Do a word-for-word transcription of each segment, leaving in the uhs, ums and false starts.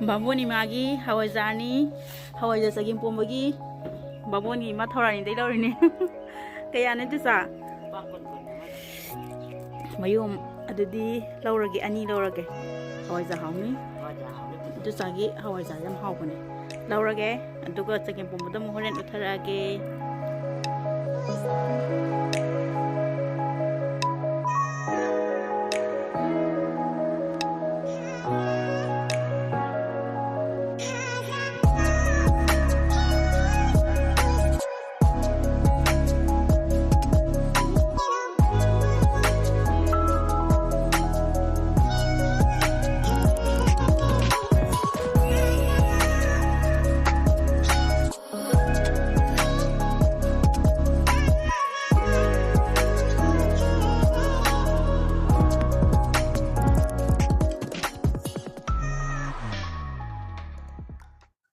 ꯕꯥꯃꯣꯟ ꯏꯃꯥꯒꯤ ꯍꯋꯥꯏꯖꯥꯔꯅꯤ, ꯍꯋꯥꯏꯖꯥꯔ ꯆꯒꯦꯝ ꯄꯣꯝꯕꯒꯤ ꯕꯥꯃꯣꯟꯒꯤ ꯏꯃꯥ ꯊꯧꯔꯥꯅꯤꯗꯩ ꯂꯧꯔꯤꯅꯦ꯫ ꯀꯌꯥꯅꯦ ꯇꯨꯆꯥ? ꯃꯌꯨꯝ ꯑꯗꯨꯗꯤ ꯂꯧꯔꯒꯦ, ꯑꯅꯤ ꯂꯧꯔꯒꯦ꯫ ꯍꯋꯥꯏꯖꯥꯔ ꯍꯥꯎꯅꯤ꯫ ꯇꯨꯆꯥꯒꯤ ꯍꯋꯥꯏꯖꯥꯔ ꯌꯥꯝ ꯍꯥꯎꯕꯅꯦ꯫ ꯂꯧꯔꯒꯦ, ꯑꯗꯨꯒ ꯆꯒꯦꯝ ꯄꯣꯝꯕꯗ ꯑꯃꯨꯛ ꯍꯣꯔꯦꯟ ꯎꯠꯊꯔꯛꯑꯒꯦ꯫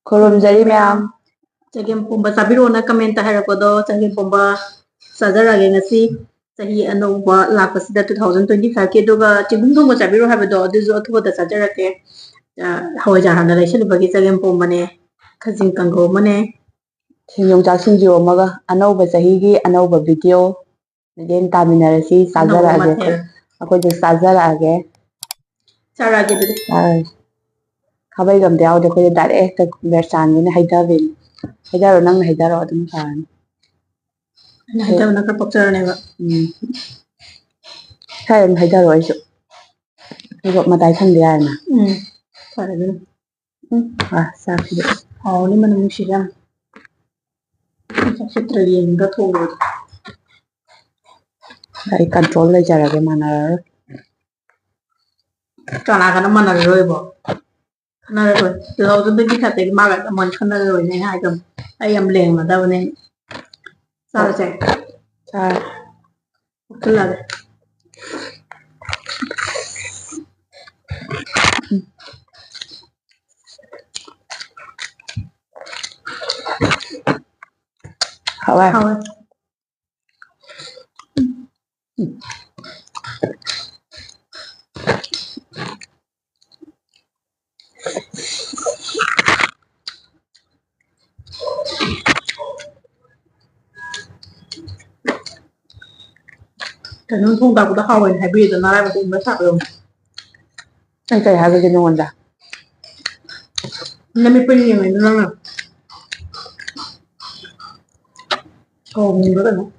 ꯈꯨꯔꯨꯝꯖꯔꯤ ꯃꯌꯥꯝ꯫ ꯆꯒꯦꯝ ꯄꯣꯝꯕ ꯆꯥꯕꯤꯔꯛꯑꯣꯅ comment ꯍꯥꯏꯔꯛꯄꯗꯣ, ꯆꯒꯦꯝ ꯄꯣꯝꯕ ꯆꯥꯖꯔꯛꯑꯒꯦ ꯉꯁꯤ꯫ ꯆꯍꯤ ꯑꯅꯧꯕ ꯂꯥꯛꯄꯁꯤꯗ two thousand twenty five ꯀꯤ꯫ ꯑꯗꯨꯒ ꯆꯦꯡꯒꯨꯝ ꯊꯣꯡꯕ ꯆꯥꯕꯤꯔꯣ ꯍꯥꯏꯕꯗꯣ, ꯑꯗꯨꯁꯨ ꯑꯊꯨꯕꯗ ꯆꯥꯖꯔꯛꯀꯦ꯫ ꯑ, ꯍꯋꯥꯏꯖꯥꯔ ꯍꯥꯟꯅ ꯂꯩꯁꯤꯜꯂꯨꯕꯒꯤ ꯆꯒꯦꯝ ꯄꯣꯝꯕꯅꯦ, ꯈꯖꯤꯡ ꯀꯥꯡꯒꯧ ꯑꯃꯅꯦ꯫ ꯁꯤꯡ ꯌꯣꯡꯆꯥꯛ ꯁꯤꯡꯖꯨ ꯑꯃꯒ꯫ ꯑꯅꯧꯕ ꯆꯍꯤꯒꯤ ꯑꯅꯧꯕ video ꯂꯦꯟ ꯇꯥꯃꯤꯟꯅꯔꯁꯤ꯫ ꯑꯅꯧꯕ ꯆꯥꯖꯔꯛꯑꯒꯦ ꯃꯊꯦꯜ꯫ ꯑꯩꯈꯣꯏ-, ꯑꯩꯈꯣꯏꯁꯨ ꯆꯥꯖꯔꯛꯑꯒꯦ꯫ ꯆꯥꯔꯛꯑꯒꯦ ꯑꯗꯨꯗꯤ꯫ ꯑꯥ, ꯈꯥꯕꯩꯒ ꯑꯝꯇ ꯌꯥꯎꯗꯦ꯫ ꯑꯩꯈꯣꯏꯗꯤ direct ꯍꯦꯛꯇ ꯕꯦꯔꯆꯥꯟꯒꯤꯅ ꯍꯩꯊꯕꯤꯅꯤ꯫ ꯍꯩꯊꯔꯣ, ꯅꯪꯅ ꯍꯩꯊꯔꯣ, ꯑꯗꯨꯝ ꯐꯔꯅꯤ꯫ ꯑꯩꯅ ꯍꯩꯊꯕꯅ ꯈꯔ ꯄꯛꯆꯔꯅꯦꯕ꯫ ꯎꯝ꯫ ꯈꯔ ꯑꯗꯨꯝ ꯍꯩꯊꯔꯣ, ꯑꯩꯁꯨ꯫ ꯑꯗꯨꯒ ꯃꯇꯥꯏ ꯊꯪꯕ ꯌꯥꯔꯦꯅ꯫ ꯎꯝ, ꯐꯔꯦ ꯑꯗꯨꯅ꯫ ꯎꯝ, ꯑꯥ, ꯆꯥꯛꯁꯤꯗꯤ꯫ ꯍꯥꯎꯅꯤ, ꯃꯅꯝ ꯅꯨꯡꯁꯤꯔꯦ ꯌꯥꯝ꯫ ꯆꯥꯛ ꯁꯤꯠꯇ꯭ꯔꯗꯤ ꯌꯦꯡꯉꯒ ꯊꯣꯡꯕꯗꯣ꯫ ꯑꯩ control ꯂꯩꯖꯔꯒꯦ, ꯃꯥꯟꯅꯔꯔꯣꯏ꯫ ꯀꯅꯥꯒꯅꯣ ꯃꯥꯟꯅꯔꯔꯣꯏꯕꯣ? ꯈꯟꯅꯔꯔꯣꯏ꯫ Two thousand twenty five ꯇꯒꯤ ꯃꯥꯒ ꯑꯃꯨꯛ ꯍꯟꯅ ꯈꯟꯅꯔꯔꯣꯏꯅꯦ ꯑꯩꯅ ꯍꯥꯏꯗꯣ꯫ ꯑꯩ ꯌꯥꯝ ꯂꯦꯝꯒꯗꯕꯅꯦ꯫ ꯆꯥꯔꯁꯦ꯫ ꯆꯥꯔꯦ꯫ ꯎꯞꯁꯜꯂꯒꯦ꯫ ꯍꯥꯎꯋꯦ꯫ ꯍꯥꯎꯋꯦ꯫ ꯀꯩꯅꯣ ꯊꯣꯡ ꯇꯥꯛꯄꯗ ꯍꯥꯎꯋꯦꯅ ꯍꯥꯏꯕꯤꯔꯤꯗꯣ ꯅꯔꯥꯏꯕꯛ ꯎꯕ ꯁꯥꯕꯗꯣ꯫ ꯑꯩ ꯀꯩ ꯍꯥꯏꯕꯒꯦ ꯅꯉꯣꯟꯗ? ꯅꯃꯤꯠꯄꯨ ꯌꯦꯡꯉꯤꯗꯣ ꯅꯪꯅ꯫ ꯁꯥꯎꯅꯤꯡꯕ꯭ꯔꯥ ꯀꯩꯅꯣ?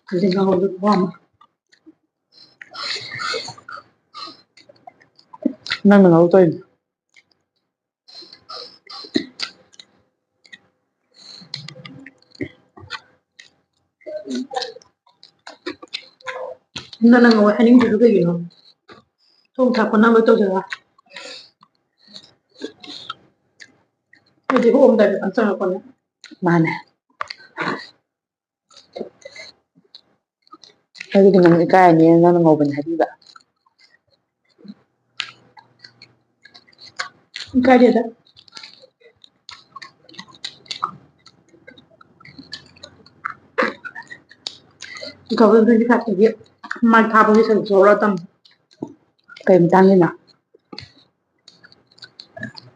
ꯍꯧꯖꯤꯛ ꯉꯧꯕꯗ ꯈꯨꯍꯥꯎ ꯑꯃ꯫ ꯅꯪꯅ ꯉꯧ ꯇꯧꯔꯤꯅꯦ꯫ ꯅꯪꯅ ꯉꯧꯋꯦ ꯍꯥꯏꯅꯤꯡꯗ꯭ꯔꯤꯗꯨ ꯀꯩꯒꯤꯅꯣ? ꯊꯣꯡ ꯊꯥꯛꯄ ꯅꯪ ꯂꯣꯏ ꯇꯧꯖꯔꯒ꯫ ꯑꯩꯗꯤ ꯍꯣꯡꯗꯥꯏꯗ ꯈꯪ ꯆꯪꯉꯛꯄꯅꯦ꯫ ꯃꯥꯅꯦ꯫ ꯑꯩꯒꯤꯗꯤ ꯅꯪ ꯏꯀꯥꯏꯔꯅꯤꯅ ꯅꯪꯅ ꯉꯧꯕꯅꯦ ꯍꯥꯏꯕꯤꯕ꯫ ꯏꯀꯥꯏꯗꯦꯗ꯫ Two thousand twenty five ꯇꯒꯤ ꯃꯥꯏ ꯊꯥꯕꯒꯤ ꯁꯔꯨꯛ ꯌꯥꯎꯔ ꯇꯝꯃꯤ꯫ ꯀꯩ ꯃꯇꯥꯡꯒꯤꯅꯣ?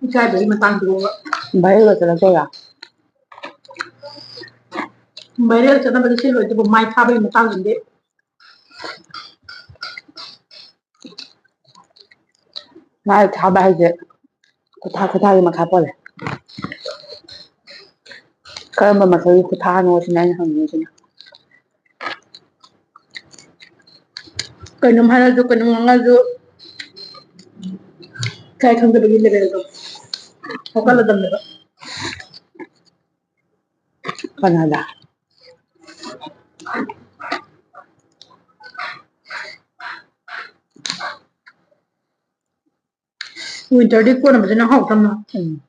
ꯏꯀꯥꯏꯕꯒꯤ ꯃꯇꯥꯡꯗꯨꯒ꯫ Viral ꯒ ꯆꯠꯂꯛꯇꯣꯏꯔꯥ? Viral ꯆꯠꯅꯕꯗꯤ ꯁꯤꯜꯂꯣꯏ, ꯑꯗꯨꯕꯨ ꯃꯥꯏ ꯊꯥꯕꯒꯤ ꯃꯇꯥꯡꯗꯨꯗꯤ꯫ ꯃꯥꯏ ꯊꯥꯕ ꯍꯥꯏꯁꯦ ꯈꯨꯊꯥ ꯈꯨꯊꯥꯒꯤ ꯃꯈꯥ ꯄꯣꯜꯂꯦ꯫ ꯀꯔꯝꯕ ꯃꯈꯜꯒꯤ ꯈꯨꯊꯥꯅꯣ ꯁꯤꯅ ꯑꯩꯅ ꯍꯪꯅꯤꯡꯉꯤꯁꯤꯅ꯫ ꯀꯩꯅꯣꯝ ꯍꯥꯏꯔꯁꯨ, ꯀꯩꯅꯣꯝ ꯉꯥꯡꯉꯁꯨ, ꯏꯀꯥꯏ ꯈꯪꯗꯕꯒꯤ level ꯗꯣ ꯍꯧꯒꯠꯂꯗꯕꯅꯦꯕ꯫ ꯀꯅꯥꯗ? Winterꯗꯤ ꯀꯣꯟꯅꯕꯁꯤꯅ ꯍꯥꯎꯇꯝꯅ꯫ ꯎꯝ꯫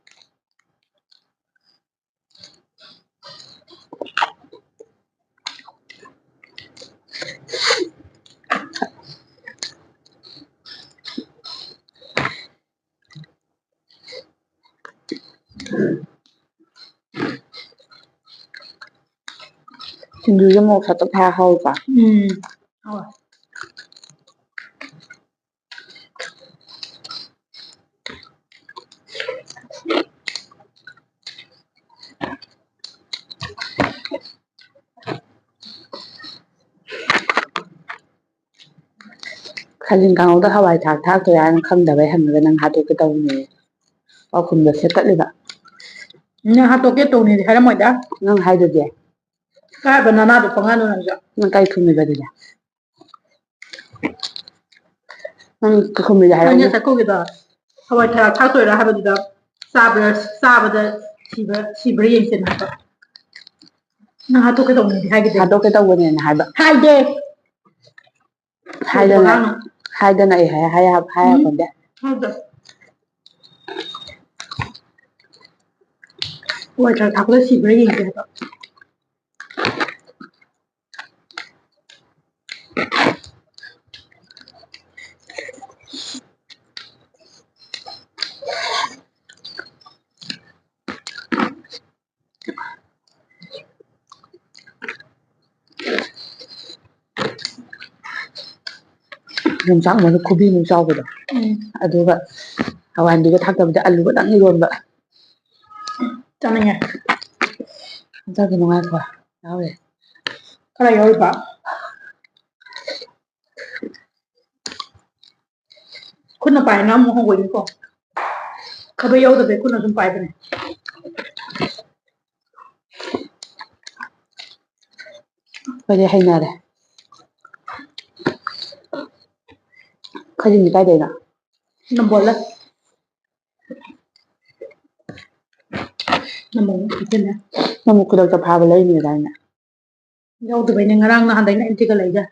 ꯁꯤꯡꯖꯨꯁꯦ ꯃꯣꯔꯣꯛ ꯁꯥꯇꯛ ꯊꯥꯛꯑ ꯍꯥꯎꯋꯤꯀꯣ꯫ ꯎꯝ꯫ ꯍꯥꯎꯋꯦ꯫ ꯈꯥꯖꯤꯡ ꯀꯥꯡꯍꯧꯗ ꯍꯋꯥꯏ ꯊ꯭ꯔꯥꯛ ꯊꯥꯛꯇꯣꯏꯔꯥ ꯍꯥꯏꯅ ꯈꯪꯗꯕꯩ ꯍꯪꯉꯒ ꯅꯪ ꯍꯥꯠꯇꯣꯛꯀꯦ ꯇꯧꯔꯤꯅꯦ꯫ ꯄꯥꯎꯈꯨꯝꯗꯣ ꯁꯦꯠꯇꯠꯂꯤꯕ꯫ ꯅꯪ ꯍꯥꯠꯇꯣꯛꯀꯦ ꯇꯧꯅꯤꯗꯤ ꯍꯥꯏꯔꯝꯃꯣꯏꯗ꯫ ꯅꯪ ꯍꯥꯏꯗꯨꯗꯤ꯫ ꯀꯥꯏꯕ ꯅꯅꯥꯗꯣ ꯄꯪꯍꯥꯏ ꯅꯪꯁꯨ꯫ ꯅꯪ ꯀꯥꯏ ꯈꯨꯝꯃꯤꯕ ꯑꯗꯨꯗꯤ? ꯅꯪ ꯈꯨꯝꯃꯤꯗꯣ ꯍꯥꯏꯔꯛꯎꯅꯦ꯫ ꯑꯩꯅ ꯆꯠꯈꯨꯒꯤꯗꯣ ꯍꯋꯥꯏ ꯊ꯭ꯔꯥꯛ ꯊꯥꯛꯇꯣꯏꯔꯥ ꯍꯥꯏꯕꯗꯨꯗ ꯆꯥꯕ꯭ꯔꯥ, ꯆꯥꯕꯗ ꯁꯤꯕ꯭ꯔꯥ, ꯁꯤꯕ꯭ꯔꯥ ꯌꯦꯡꯁꯦꯅ ꯍꯥꯏꯕ꯫ ꯅꯪ ꯍꯥꯠꯇꯣꯛꯀꯦ ꯇꯧꯕꯅꯦꯗꯤ ꯍꯥꯏꯈꯤꯗꯦ꯫ ꯍꯥꯠꯇꯣꯛꯀꯦ ꯇꯧꯕꯅꯦꯅ ꯍꯥꯏꯕ꯫ ꯍꯥꯏꯗꯦ꯫ ꯍꯥꯏꯗꯅ, ꯑꯉꯥꯡꯅ꯫ ꯍꯥꯏꯗꯅ ꯑꯩ ꯍꯥꯏ, ꯍꯥꯏ, ꯍꯥꯏ ꯎꯝ꯫ ꯌꯥꯄꯣꯟꯇꯦ꯫ ꯍꯥꯏꯗꯦ꯫ ꯍꯋꯥꯏ ꯊ꯭ꯔꯥꯛ ꯊꯥꯛꯄꯗ ꯁꯤꯕ꯭ꯔꯥ ꯌꯦꯡꯁꯦ ꯍꯥꯏꯕ꯫ ꯌꯣꯡꯆꯥꯛ ꯃꯔꯨ ꯈꯨꯕꯤꯃꯨꯛ ꯆꯥꯎꯕꯗꯣ꯫ ꯎꯝ꯫ ꯑꯗꯨꯒ ꯍꯋꯥꯏꯟꯕꯤꯒ ꯊꯥꯛꯇꯕꯤꯗ ꯑꯂꯨꯒꯗꯪ ꯏꯔꯣꯟꯕ꯫ ꯆꯥꯅꯤꯡꯉꯦ꯫ ꯑꯝꯇ ꯀꯩꯅꯣ ꯉꯥꯏꯈꯣ꯫ ꯌꯥꯎꯔꯦ꯫ ꯈꯔ ꯌꯥꯎꯔꯤꯕ? ꯈꯨꯠꯅ ꯄꯥꯏꯅ ꯑꯃꯨꯛ ꯍꯪꯒꯣꯏꯅꯤꯀꯣ꯫ ꯈꯥꯕꯩ ꯌꯥꯎꯗꯕꯩ ꯈꯨꯠꯅ ꯑꯗꯨꯝ ꯄꯥꯏꯕꯅꯦ꯫ ꯑꯩꯈꯣꯏꯗꯤ ꯍꯩꯅꯔꯦ꯫ ꯈꯥꯖꯤꯡꯗꯤ ꯀꯥꯏꯗꯩꯅꯣ? ꯅꯝꯕꯣꯜꯗ꯫ ꯅꯝꯕꯣꯜꯗ ꯀꯩꯊꯦꯜꯗ꯫ ꯅꯪꯕꯨ ꯈꯨꯗꯛꯇ ꯐꯥꯕ ꯂꯩꯔꯤꯅꯦꯗꯥꯏꯅꯦ? ꯌꯥꯎꯗꯕꯩꯅꯦ, ꯉꯔꯥꯡ ꯅꯍꯥꯟꯗꯩꯅꯦ ꯑꯩꯅ ꯊꯤꯒꯠꯂꯛꯏꯁꯦ꯫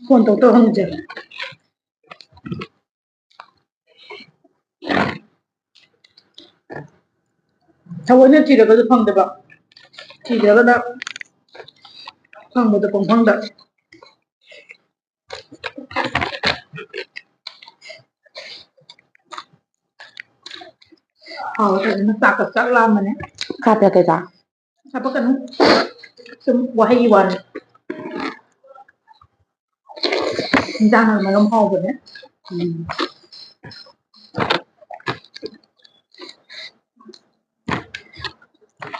ꯐꯣꯟ ꯇꯧ ꯇꯧ ꯍꯪꯉꯤꯁꯦ꯫ ꯊꯑꯣꯏꯅ ꯊꯤꯔꯒꯁꯨ ꯐꯪꯗꯕ, ꯊꯤꯗ꯭ꯔꯒꯅ ꯐꯪꯕꯗꯣ ꯄꯪꯐꯪꯗ꯫ ꯍꯥꯎꯋꯦ ꯐꯖꯅ, ꯆꯥꯛꯀ ꯆꯥꯛ ꯂꯥꯝꯕꯅꯦ꯫ ꯀꯥꯞꯄꯦ ꯀꯩꯀꯥ꯫ ꯍꯥꯄꯛꯀꯅꯨ꯫ ꯁꯨꯝ ꯋꯥꯍꯩꯒꯤ ꯋꯥꯅꯤ꯫ ꯏꯟꯖꯥꯡꯅ ꯃꯔꯣꯝ ꯍꯥꯎꯕꯅꯦ꯫ ꯎꯝ꯫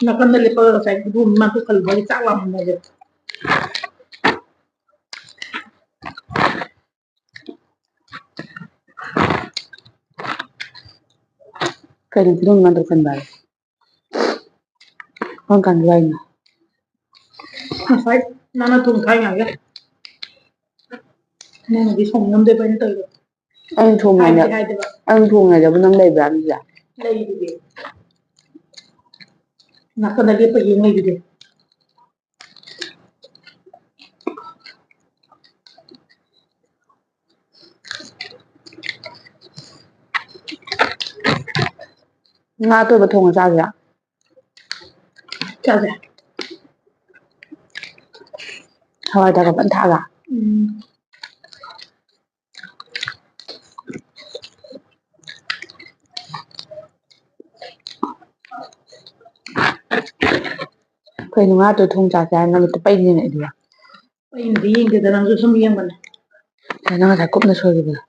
ꯅꯥꯀꯟꯗ ꯂꯦꯞꯄꯒ ꯉꯁꯥꯏ ꯈꯨꯗꯣꯝꯕꯤ ꯃꯥ ꯄꯨꯈꯠꯂꯨꯕꯒꯤ ꯆꯥꯛ ꯂꯥꯝꯃꯝꯃꯦ꯫ ꯀꯩꯅꯣ ꯈꯨꯗꯣꯝꯕꯤ ꯃꯥ ꯇꯧꯁꯟꯕ ꯍꯥꯏ? ꯀꯔꯝ ꯀꯥꯟꯒꯤ ꯋꯥꯔꯤꯅꯣ? ꯉꯁꯥꯏ ꯅꯪꯅ ꯊꯣꯡ ꯊꯥꯛꯏꯉꯩꯗ꯫ ꯅꯪꯅꯗꯤ ꯊꯣꯡ ꯉꯝꯗꯦꯕ ꯑꯩꯅ ꯇꯧꯔꯤꯗꯣ꯫ ꯑꯩꯅ ꯊꯣꯡꯉꯩꯗ, ꯍꯥꯏꯗꯤ ꯍꯥꯏꯗꯕ꯫ ꯑꯩꯅ ꯊꯣꯡꯉꯩꯗꯕꯨ ꯅꯪ ꯂꯩꯕ꯭ꯔꯥ ꯑꯗꯨꯗꯤ? ꯂꯩꯗꯨꯗꯤ꯫ ꯅꯥꯀꯟꯗ ꯂꯦꯞꯄ ꯌꯦꯡ ꯂꯩꯗꯨꯗꯤ꯫ ꯉꯥ ꯑꯇꯣꯏꯕ ꯊꯣꯡꯉ ꯆꯥꯁꯤꯔꯥ? ꯆꯥꯁꯦ꯫ ꯍꯋꯥꯏ ꯊ꯭ꯔꯥꯛꯀ ꯐꯖꯅ ꯊꯥꯛꯑꯒ꯫ ꯎꯝ꯫ ꯀꯩꯅꯣ ꯉꯥ ꯑꯇꯣꯏ ꯊꯣꯡ ꯆꯥꯁꯦ ꯍꯥꯏꯔ ꯅꯃꯤꯠꯇ ꯄꯩꯗꯅ ꯑꯩꯗꯨꯕꯣ? ꯑꯩꯅꯗꯤ ꯌꯦꯡꯗꯦꯗ, ꯅꯪꯁꯨ ꯁꯨꯝ ꯌꯦꯡꯕꯅꯦ꯫ ꯅꯪ ꯉꯁꯥꯏ ꯀꯨꯞꯅ ꯁꯣꯏꯈꯤꯕꯗꯣ꯫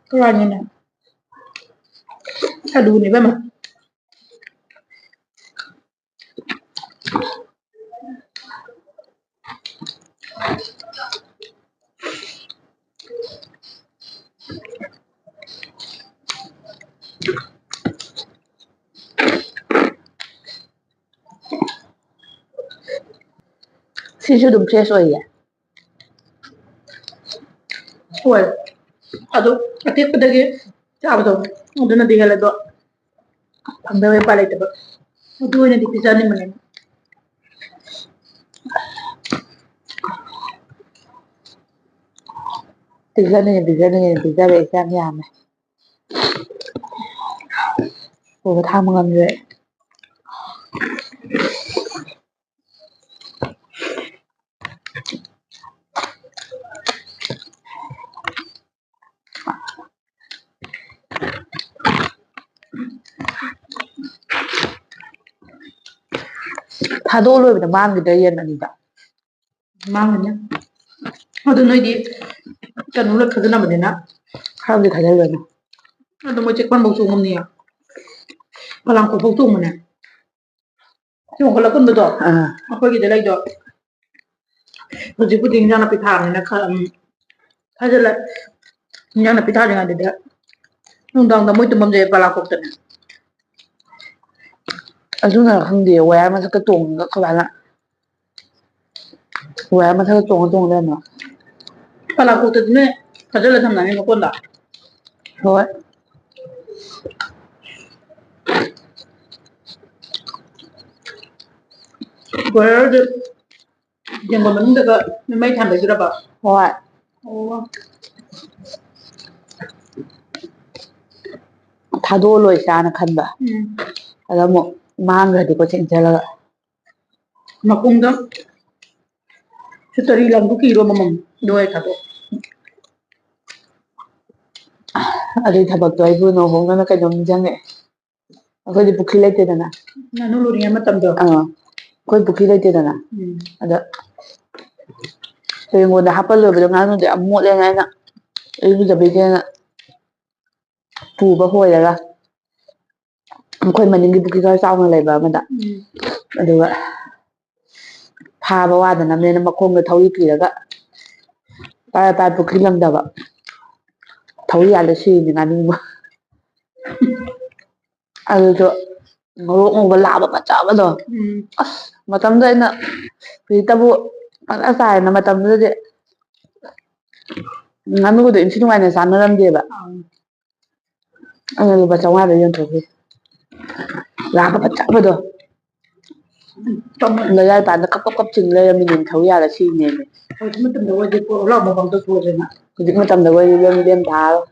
ꯀꯔꯥꯏꯅꯣꯅꯦ? ꯑꯂꯨꯅꯦ ꯏꯕꯦꯝꯃ꯫ ꯁꯤꯁꯨ ꯑꯗꯨꯝ fresh ꯑꯣꯏꯌꯦ꯫ ꯍꯣꯏ꯫ ꯑꯗꯣ ꯑꯇꯦꯛꯄꯗꯒꯤ ꯆꯥꯕꯗꯣ ꯑꯗꯨꯅꯗꯤ ꯍꯦꯜꯂꯦ꯫ ꯑꯗꯣ ꯐꯪꯗꯕꯩ ꯎꯄꯥꯏ ꯂꯩꯇꯕ꯫ ꯑꯗꯨ ꯑꯣꯏꯅꯗꯤ ꯄꯤꯖꯅꯤꯡꯕꯅꯦ꯫ ꯄꯤꯖꯅꯤꯡꯉꯦ, ꯄꯤꯖꯅꯤꯡꯉꯦ, ꯄꯤꯖꯔꯛꯏꯁꯦ ꯌꯥꯝ ꯌꯥꯝꯃꯦ꯫ ꯄꯨꯕ ꯊꯥꯡꯕ ꯉꯝꯗ꯭ꯔꯦ꯫ ꯊꯥꯗꯣꯛꯑ ꯂꯣꯏꯕꯗ ꯃꯥꯡꯈꯤꯗ꯭ꯔꯥ ꯌꯦꯟ ꯑꯅꯤꯗꯣ? ꯃꯥꯡꯒꯅꯤ꯫ ꯑꯗꯨ ꯅꯣꯏꯗꯤ ꯀꯩꯅꯣ ꯂꯣꯏ ꯈꯥꯖꯤꯟꯅꯕꯅꯤꯅ꯫ ꯈꯔꯕꯨꯗꯤ ꯈꯥꯖꯤꯜꯂꯦꯅ꯫ ꯑꯗꯣ ꯃꯣꯏ ꯆꯦꯛꯄꯟꯐꯧ ꯆꯣꯡꯉꯝꯅꯤꯌꯦ꯫ ꯄꯣꯂꯥꯡꯈꯣꯛꯐꯧ ꯆꯣꯡꯕꯅꯦ꯫ ꯆꯣꯡꯈꯠꯂꯛꯀꯨꯝꯕꯗꯣ ꯑꯥ꯫ ꯑꯩꯈꯣꯏꯒꯤꯗ ꯂꯩꯗꯣ꯫ ꯍꯧꯖꯤꯛꯄꯨꯗꯤ ꯏꯟꯖꯥꯡ ꯅꯥꯄꯤ ꯊꯥꯕꯅꯤꯅ ꯈꯔ, ꯎꯝ, ꯐꯖꯅ ꯏꯟꯖꯥꯡ ꯅꯥꯄꯤ ꯊꯥꯔꯤꯉꯩꯗꯨꯗ ꯅꯨꯡꯗꯥꯡꯗ ꯃꯣꯏ ꯇꯨꯝꯐꯝꯁꯦ ꯄꯣꯂꯥꯡꯈꯣꯛꯇꯅꯦ꯫ ꯑꯗꯨꯅ ꯈꯪꯗꯦ, ꯋꯥꯌꯥꯔ ꯃꯊꯛꯇ ꯇꯣꯡꯉꯒ ꯑꯩꯈꯣꯏ ꯕꯥꯅ ꯋꯥꯌꯥꯔ ꯃꯊꯛꯇ ꯇꯣꯡꯉ ꯇꯣꯡꯉ ꯂꯩꯔꯝꯃꯦ꯫ ꯄꯣꯂꯥꯡꯈꯣꯛꯇꯗꯤꯅꯦ ꯐꯖꯅ ꯊꯝꯅꯕꯅꯦ ꯃꯀꯣꯟꯗ꯫ ꯍꯣꯏ꯫ ꯕꯣꯏꯂꯔꯗꯨ ꯌꯦꯡꯒꯣꯟ ꯃꯅꯨꯡꯗꯒ ꯃꯩ ꯊꯥꯟꯕꯩꯗꯨꯔꯕ? ꯍꯣꯏ꯫ ꯑꯣ꯫ ꯊꯥꯗꯣꯛꯑ ꯂꯣꯏꯁꯤꯔꯥꯅ ꯈꯟꯕ꯫ ꯎꯝ꯫ ꯑꯗ ꯑꯃꯨꯛ ꯃꯥꯡꯈ꯭ꯔꯗꯤꯀꯣ ꯆꯦꯟꯁꯤꯜꯂꯒ꯫ ꯃꯈꯣꯡꯗ ꯁꯨꯇꯔꯤ ꯂꯪꯗꯨ ꯀꯤꯔꯣ ꯑꯃꯃꯝ ꯅꯣꯏ ꯊꯥꯗꯣꯛ꯫ ꯑꯗꯨꯏ ꯊꯕꯛꯇꯣ ꯑꯩꯕꯨ ꯅꯣꯡꯍꯣꯡꯗꯅ ꯀꯩꯅꯣꯝ ꯅꯤꯡꯁꯤꯡꯉꯛꯑꯦ꯫ ꯑꯩꯈꯣꯏꯗꯤ ꯄꯨꯈ꯭ꯔꯤ ꯂꯩꯇꯦꯗꯅ꯫ ꯉꯥꯅꯨ ꯂꯣꯏꯔꯤꯉꯩ ꯃꯇꯝꯗꯣ꯫ ꯑꯥ, ꯑꯩꯈꯣꯏ ꯄꯨꯈ꯭ꯔꯤ ꯂꯩꯇꯦꯗꯅ꯫ ꯎꯝ꯫ ꯑꯗ ꯇꯨꯔꯦꯟꯒꯣꯟꯗ ꯍꯥꯞꯄ ꯂꯣꯏꯕꯗꯣ ꯉꯥꯅꯨꯗꯣ ꯌꯥꯝ ꯃꯣꯠꯂꯦꯅ ꯑꯩꯅ ꯏꯔꯨꯖꯕꯤꯗꯦꯅ ꯄꯨꯕ ꯍꯣꯏꯔꯒ ꯑꯩꯈꯣꯏ ꯃꯅꯤꯡꯒꯤ ꯄꯨꯈ꯭ꯔꯤ ꯈꯔ ꯆꯥꯎꯅ ꯂꯩꯕ ꯑꯃꯗ꯫ ꯎꯝ꯫ ꯑꯗꯨꯒ ꯐꯥꯕ ꯋꯥꯗꯅꯕꯅꯦꯅ ꯃꯈꯣꯡꯗ ꯊꯧꯔꯤ ꯀꯤꯔꯒ ꯄꯥꯏ ꯄꯥꯏ ꯄꯨꯈ꯭ꯔꯤ ꯂꯪꯗꯕ꯫ ꯊꯧꯔꯤ ꯌꯥꯜꯂ ꯁꯤꯔꯤꯅꯤ ꯉꯥꯅꯨ꯫ ꯑꯗꯨꯗꯣ ꯉꯧꯔꯣꯛ ꯉꯧꯕ ꯂꯥꯕ ꯃꯆꯥ ꯑꯃꯗꯣ꯫ ꯎꯝ꯫ ꯑꯁ, ꯃꯇꯝꯗꯨꯗ ꯑꯩꯅ ꯍꯧꯖꯤꯛꯇꯕꯨ ꯄꯪꯆꯥ ꯆꯥꯏꯅ ꯃꯇꯝꯗꯨꯗꯗꯤ ꯉꯥꯅꯨꯒꯗꯣ ꯏꯟꯊꯤ ꯅꯨꯡꯉꯥꯏꯅ ꯆꯥꯅꯔꯝꯗꯦꯕ꯫ ꯑꯪ꯫ ꯑꯩꯅ ꯂꯨꯄꯥ ꯆꯥꯝꯃꯉꯥꯗ ꯌꯣꯟꯊꯣꯛꯈꯤ꯫ ꯂꯥꯕ ꯐꯖꯕꯗꯣ꯫ ꯂꯩꯔꯥꯏ ꯄꯥꯟꯗ ꯀꯞ ꯀꯞ ꯀꯞ ꯆꯤꯡ ꯂꯩꯔꯝꯃꯤꯅꯦ, ꯊꯧꯔꯤ ꯌꯥꯜꯂ ꯁꯤꯔꯤꯅꯦꯃꯤ꯫ ꯍꯧꯖꯤꯛ ꯃꯇꯝꯗ ꯑꯣꯏꯔꯗꯤ ꯄꯣꯠ ꯑꯂꯥꯎꯕ ꯐꯥꯎꯗ ꯊꯣꯛꯑꯗꯅ꯫ ꯍꯧꯖꯤꯛ ꯃꯇꯝꯗ ꯑꯩꯈꯣꯏꯗꯤ ꯂꯦꯝ ꯂꯦꯝ ꯊꯥꯔꯣꯏ꯫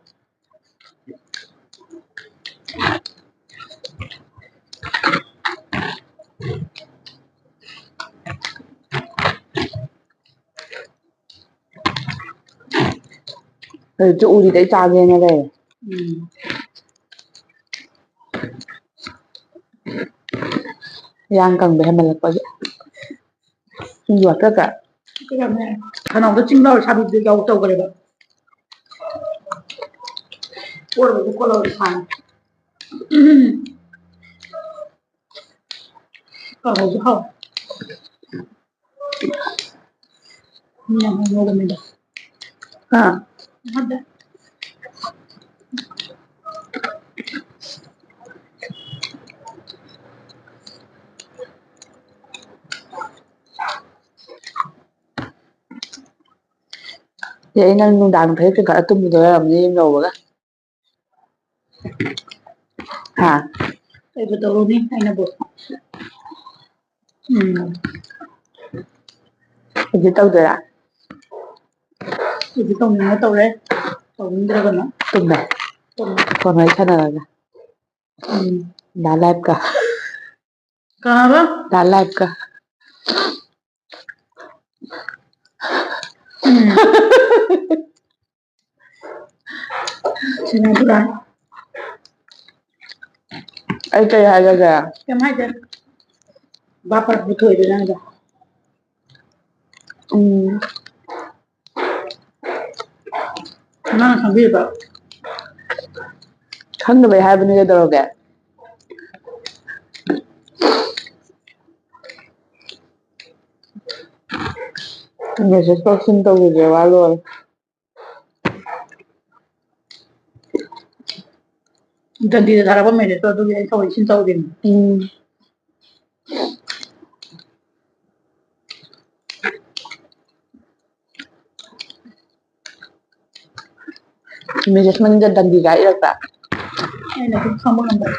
ꯍꯧꯖꯤꯛꯁꯨ ꯎꯔꯤꯗꯩ ꯆꯥꯒꯦꯅ ꯂꯩꯔꯦ꯫ ꯎꯝ꯫ ꯏꯌꯥꯡ ꯀꯪꯕ ꯍꯦꯟꯃꯜꯂꯛꯄꯒꯤ꯫ ꯁꯤꯡꯖꯨ ꯍꯥꯞꯆꯤꯜꯂꯛꯀꯦ꯫ ꯀꯩꯅꯣꯅꯦ, ꯈꯅꯥꯎꯗ ꯆꯤꯡ ꯂꯥꯎꯔ ꯁꯥꯕꯤꯗꯨ ꯌꯥꯎ ꯇꯧꯈ꯭ꯔꯦꯕ꯫ ꯀꯣꯠꯂꯒ ꯀꯣꯠꯂꯒ ꯁꯥꯏ꯫ ꯀꯥꯡꯍꯧꯁꯨ ꯍꯥꯎꯋꯦ꯫ ꯃꯤ ꯌꯥꯝ ꯉꯧꯔꯝꯃꯤꯗ꯫ ꯍꯥ? ꯅꯠꯇꯦ꯫ ꯑꯦ, ꯑꯩ ꯅꯪ ꯅꯨꯡꯗꯥꯡ ꯐꯩꯖꯨꯞ ꯆꯤꯡꯈꯠꯂ ꯇꯨꯝꯈꯤꯗꯣꯏ ꯑꯣꯏꯔꯝꯅꯤ ꯌꯨꯝ ꯌꯧꯕꯒ꯫ ꯍꯥ? ꯀꯩꯕꯨ ꯇꯧꯔꯨꯅꯤ ꯑꯩꯅꯕꯨ꯫ ꯎꯝ꯫ ꯍꯧꯖꯤꯛ ꯇꯧꯗꯣꯏꯔꯥ? ꯍꯧꯖꯤꯛ ꯇꯧꯅꯤꯡꯉ ꯇꯧꯔꯦ, ꯇꯧꯅꯤꯡꯗ꯭ꯔꯒꯅ ꯇꯨꯝꯃꯦ꯫ ꯇꯨꯝꯃꯦ꯫ ꯐꯣꯟ ꯋꯥꯔꯤ ꯁꯥꯟꯅꯔꯒ꯫ ꯎꯝ꯫ ꯗꯥ ꯂꯥꯏꯐꯀ꯫ ꯀꯅꯥꯕ? ꯗꯥ ꯂꯥꯏꯐꯀ꯫ ꯎꯝ꯫ ꯁꯤꯅ ꯄꯨꯔꯥ꯫ ꯑꯩ ꯀꯩ ꯍꯥꯏꯔꯒꯦ? ꯀꯩꯝ ꯍꯥꯏꯗꯦ꯫ ꯕꯥꯞ ꯄꯨꯊꯣꯛꯏꯗꯨ ꯅꯪꯗꯣ꯫ ꯎꯝ꯫ ꯅꯪꯅ ꯈꯪꯕꯤꯔꯤꯕ? ꯈꯪꯗꯕꯩ ꯍꯥꯏꯕꯅꯤ ꯀꯩꯗꯧꯔꯒꯦ? ꯃꯦꯁꯦꯖ ꯄꯥꯎ ꯁꯤꯟ ꯇꯧꯈꯤꯗ꯭ꯔꯦ, ꯋꯥ ꯂꯣꯏꯔꯦ꯫ ꯗꯟꯗꯤꯗ ꯊꯥꯔꯛꯄ ꯃꯦꯁꯦꯖꯇꯣ ꯑꯗꯨꯒꯤ ꯑꯩ ꯊꯧꯑꯣꯏ ꯁꯤꯟ ꯇꯧꯗꯦꯅꯦ꯫ ꯎꯝ꯫ ꯃꯦꯁꯦꯖ ꯃꯅꯤꯡꯗ ꯗꯟꯗꯤꯒ ꯏꯔꯛꯄ꯭ꯔꯥ? ꯑꯩꯅ ꯑꯗꯨꯝ ꯈꯪꯕ ꯉꯝꯗꯕ꯫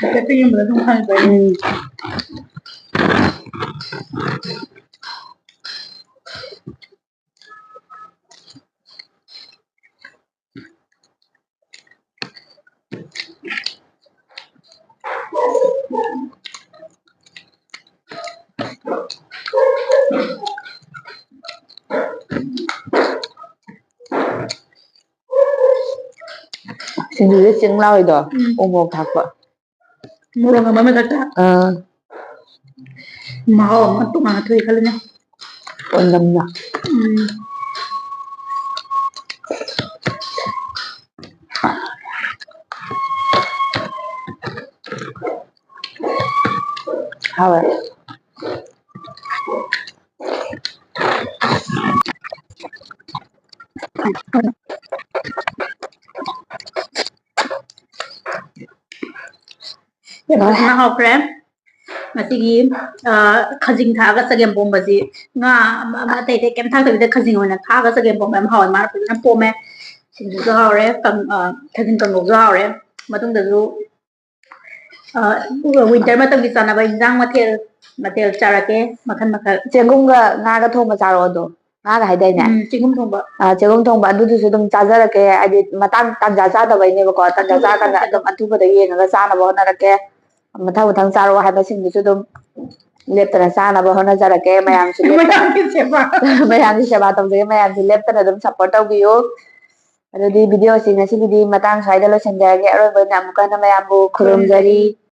ꯍꯥꯏꯐꯦꯠꯇ ꯌꯦꯡꯕꯗ ꯑꯗꯨꯝ ꯈꯪꯉꯤꯀꯣ ꯑꯩꯅ꯫ ꯎꯝ꯫ ꯁꯤꯡꯖꯨꯁꯦ ꯆꯤꯡ ꯂꯥꯎꯔꯤꯗꯣ, ꯎꯝ꯫ ꯎ ꯃꯣꯔꯣꯛ ꯊꯥꯛꯄ꯫ ꯃꯣꯔꯣꯛ ꯑꯃ ꯃꯊꯛꯇ꯫ ꯑꯥ꯫ ꯃꯍꯥꯎ ꯑꯃ ꯇꯣꯉꯥꯟꯅ ꯊꯣꯛꯑꯦ ꯈꯜꯂꯤꯅꯦ꯫ ꯑꯣꯏꯅꯝꯅ꯫ ꯎꯝ꯫ ꯍꯥꯎꯋꯦ꯫ ꯌꯥꯝ ꯐꯖꯅ ꯍꯥꯎꯈ꯭ꯔꯦ꯫ ꯉꯁꯤꯒꯤ, ꯑ, ꯈꯖꯤꯡ ꯊꯥꯛꯑꯒ ꯆꯒꯦꯝ ꯄꯣꯝꯕꯁꯤ, ꯉꯥ ꯑꯃ, ꯑꯃ ꯑꯇꯩ ꯑꯇꯩ ꯀꯩꯝ ꯊꯥꯛꯇꯕꯤꯗ ꯈꯖꯤꯡ ꯑꯣꯏꯅ ꯊꯥꯛꯑꯒ ꯆꯒꯦꯝ ꯄꯣꯝꯕ ꯌꯥꯝ ꯍꯥꯎꯋꯦ꯫ ꯃꯥꯅ ꯐꯖꯅ ꯄꯣꯝꯃꯦ꯫ ꯁꯤꯡꯖꯨꯁꯨ ꯍꯥꯎꯔꯦ, ꯀꯪ-, ꯑ, ꯈꯖꯤꯡ ꯀꯥꯡꯉꯧꯁꯨ ꯍꯥꯎꯔꯦ꯫ ꯃꯇꯨꯡꯗꯁꯨ, ꯑ, winter ꯃꯇꯝꯒꯤ ꯆꯥꯅꯕ ꯏꯟꯖꯥꯡ ꯃꯊꯦꯜ, ꯃꯊꯦꯜ ꯆꯥꯔꯛꯀꯦ, ꯃꯈꯜ ꯃꯈꯜ꯫ ꯆꯦꯡꯒꯨꯝꯒ ꯉꯥꯒ ꯊꯣꯡꯕ ꯆꯥꯔꯛꯑꯣ ꯑꯗꯣ꯫ ꯉꯥꯒ ꯍꯥꯏꯗꯥꯏꯅꯦ? ꯎꯝ, ꯆꯦꯡꯒꯨꯝ ꯊꯣꯡꯕ꯫ ꯑ, ꯆꯦꯡꯒꯨꯝ ꯊꯣꯡꯕ ꯑꯗꯨꯗꯨꯁꯨ ꯑꯗꯨꯝ ꯆꯥꯖꯔꯛꯀꯦ꯫ ꯍꯥꯏꯗꯤ ꯃꯇꯥꯡ ꯇꯥꯟꯖꯥ ꯆꯥꯗꯕꯩꯅꯦꯕꯀꯣ꯫ ꯇꯥꯟꯖꯥ ꯑꯊꯨꯕꯗ ꯆꯥꯔꯀꯥꯟꯗ ꯆꯥꯖꯔꯛꯀꯦ꯫ ꯑꯗꯨꯝ ꯑꯊꯨꯕꯗ ꯌꯦꯡꯉꯒ ꯆꯥꯅꯕ ꯍꯣꯠꯅꯔꯛꯀꯦ꯫ ꯃꯊꯪ ꯃꯊꯪ ꯆꯥꯔꯛꯑꯣ ꯍꯥꯏꯕꯁꯤꯡꯗꯨꯁꯨ ꯑꯗꯨꯝ ꯂꯦꯞꯇꯅ ꯆꯥꯅꯕ ꯍꯣꯠꯅꯖꯔꯛꯀꯦ꯫ ꯃꯌꯥꯝꯁꯨ ꯂꯦꯞꯇꯅ ꯃꯌꯥꯝꯒꯤ ꯁꯦꯕꯥ꯫ ꯃꯌꯥꯝꯒꯤ ꯁꯦꯕꯥ ꯇꯧꯖꯒꯦ꯫ ꯃꯌꯥꯝꯁꯨ ꯂꯦꯞꯇꯅ ꯑꯗꯨꯝ support ꯇꯧꯕꯤꯌꯨ꯫ ꯑꯗꯨꯗꯤ videoꯁꯤ ꯉꯁꯤꯒꯤꯗꯤ ꯃꯇꯥꯡ ꯁ꯭ꯋꯥꯏꯗ ꯂꯣꯏꯁꯤꯟꯖꯔꯒꯦ꯫ ꯑꯔꯣꯏꯕ ꯑꯣꯏꯅ ꯑꯃꯨꯛꯀ ꯍꯟꯅ ꯃꯌꯥꯝꯕꯨ ꯈꯨꯔꯨꯝꯖꯔꯤ꯫